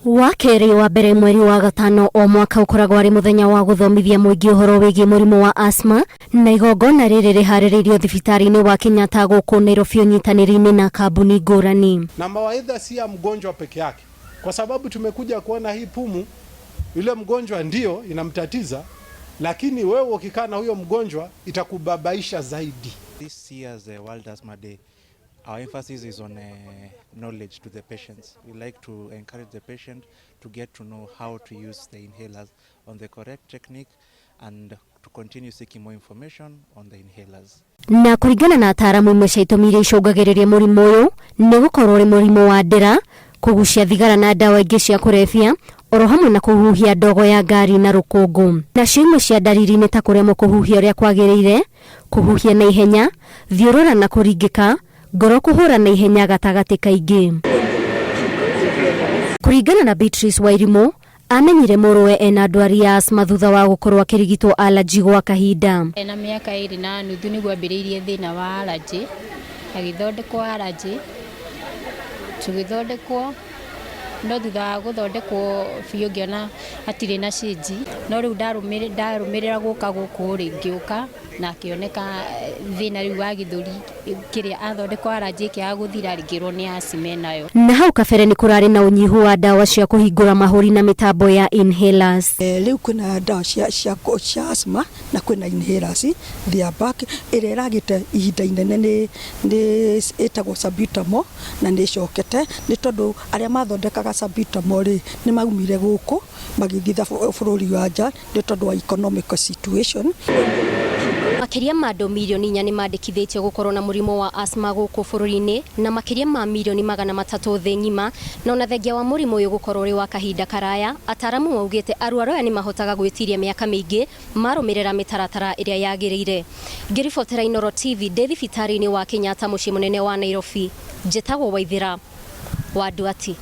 Wa kerĩ wa mbere mweri wa gatano o mwaka ũkoragwo arĩ mũthenya wa gũthomithia mũingĩ ũhoro wĩgiĩ mũrimũ wa asthma, na igongona rĩrĩ rĩharĩrĩirio thibitarĩ-inĩ wa Kenyatta gũkũ Nairobi ũnyitanĩri-inĩ na kambuni ngũrani. Na mawaidha si ya mgonjwa peke yake, kwa sababu tumekuja kuona hii pumu, yule mgonjwa ndio inamtatiza, lakini wewe ukikaa na huyo mgonjwa itakubabaisha zaidi. This year's World Asthma Day, our emphasis is on knowledge to the patients. We like to encourage the patient to get to know how to use the inhalers on the correct technique and to continue seeking more information on the inhalers. Na kũringana na ataaramu, imwe cia itũmi iria icũngagĩrĩria mũrimũ ũyũ nĩ gũkorwo ũrĩ mũrimũ wa ndĩra, kũgucia thigara na ndawa ingĩ cia kũrebia, oro hamwe na kũhuhia ndogo ya ngari na rũkũngũ. Nacio imwe cia ndariri nĩ ta kũremwo kũhuhia ũrĩa kwagĩrĩire, kũhuhia na ihenya, thiũrũra na kũringĩka, ngoro kũhũra na ihenya gatagatĩ kaingĩ. Kũringana na Beatrice Wairimu, amenyire mũrũwe ena ndwari ya asthma thutha wa gũkorwo akĩrigitwo allergy gwa kahinda. Ena mĩaka 2.5 nĩguo ambĩrĩirie thĩna wa allergy, agĩthondekwo allergy, tũgĩthondekwo, no thutha wa gũthondekwo biũ ngĩona hatirĩ na change. No rĩu ndarũmĩrĩra gũka gũkũ rĩ, ngĩũka na akĩoneka thĩna rĩu wa gĩthũri kĩrĩa athondekwo allergy ĩkĩaga gũthira, ngĩrwo nĩ asthma enayo. Na hau kabere nĩ kũrarĩ na ũnyihu wa ndawa cia kũhingũra mahũri na mĩtambo ya inhalers. Rĩu kwĩna ndawa cia asthma na kwĩna inhalers, they are back. Ĩrĩa ĩragĩte ihinda inene nĩ ĩtagwo salbutamol, na nĩ ĩcokete nĩ tondũ arĩa mathondekaga salbutamol rĩ, nĩ maumire gũkũ magĩthiĩ bũrũri wa nja nĩ tondũ wa economic situation. Makĩria ma andũ mirioni 4 nĩ mandĩkithĩtio gũkorwo na mũrimũ wa asthma gũkũ bũrũri-inĩ, na makĩria ma mirioni 300 thĩ ng'ima. Na ona thengia wa mũrimũ ũyũ gũkorwo ũrĩ wa kahinda karaya, ataramu maugĩte arwaru aya nĩ mahotaga gwĩtiria mĩaka mĩingĩ marũmĩrĩra mĩtaratara ĩrĩa yagĩrĩire. Ngĩribotera Inooro TV ndĩ thibitarĩ-inĩ wa Kenyatta, mũciĩ mũnene wa Nairobi, njĩtagwo Waithĩra wa Nduati.